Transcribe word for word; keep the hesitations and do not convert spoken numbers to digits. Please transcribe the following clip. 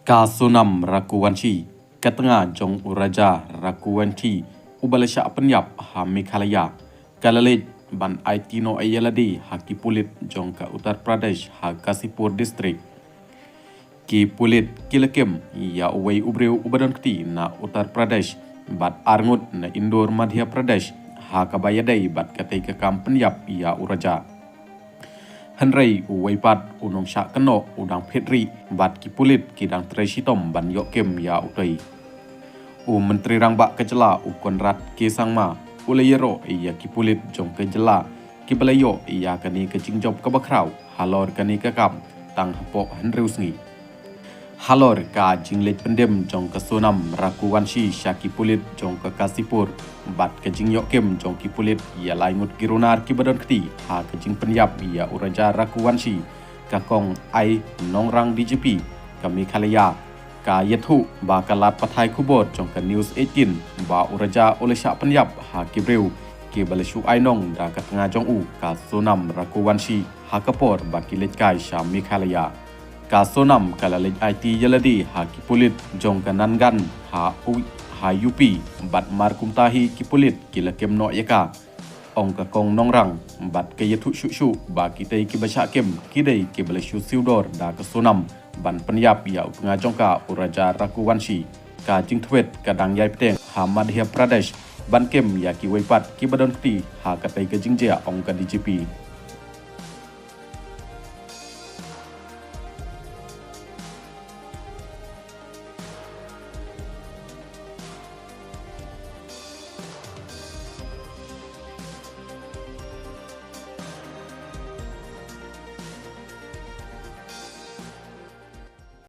Ka Sonam Raghuvanshi, ka tnga jong u Raja Raghuvanshi, uba la shah pynïap ha Meghalaya, ka la leit ban aiti noh ïa lade ha ki pulit jong ka Uttar Pradesh ha Ghazipur District. Ki pulit ki la kem ïa uwei u briew uba don kti na Uttar Pradesh bad arngut na Indore, Madhya Pradesh, ha kaba ïadei bad katei ka kam pynïap ïa u Raja. Hynrei uwei pat u nongshah kynnoh u dang phet rieh bad ki pulit ki dang trei shitom ban ïoh kem ïa utei. U Myntri Rangbah ka jylla u Conrad K Sangma u la ïaroh ïa ki pulit jong ka jylla kiba la ïoh ïa kane ka jingjop kaba khraw halor kane ka kam tang hapoh hynriew sngi. Halor ka jingleit pyndem jong ka Sonam Raghuvanshi sha ki pulit jong ka Ghazipur bad ka jingïoh kem jong ki pulit ïa lai ngut ki runar kiba don kti ha ka jingpynïap ïa u Raja Raghuvanshi, ka Kong I Nongrang, D G P ka Meghalaya, ka ïathuh ba ka lad pathai khubor jong ka News eighteen ba u Raja u la shah pynïap ha ki briew kiba la shu ai nong da ka tnga jong u, ka Sonam Raghuvanshi, ha ka por ba ki leit kai sha Meghalaya. Ka Sonam ka la leit aiti ïa lade ha ki pulit jong ka Nangan ha U, ha U P, bad mar kumta hi ki pulit ki la kem noh ïa ka, ong ka Kong Nongrang. Bad ka ïathuh shuh shuh ba kitei kiba shah kem ki dei kiba la shu siew dor da ka Sonam ban pynïap ïa u tnga jong ka, u Raja Raghuvanshi. Ka jingthwet ka dang ïai bteng ha Madhya Pradesh ban kem ïa kiwei pat kiba don kti ha katei ka jingjia, ong ka D G P.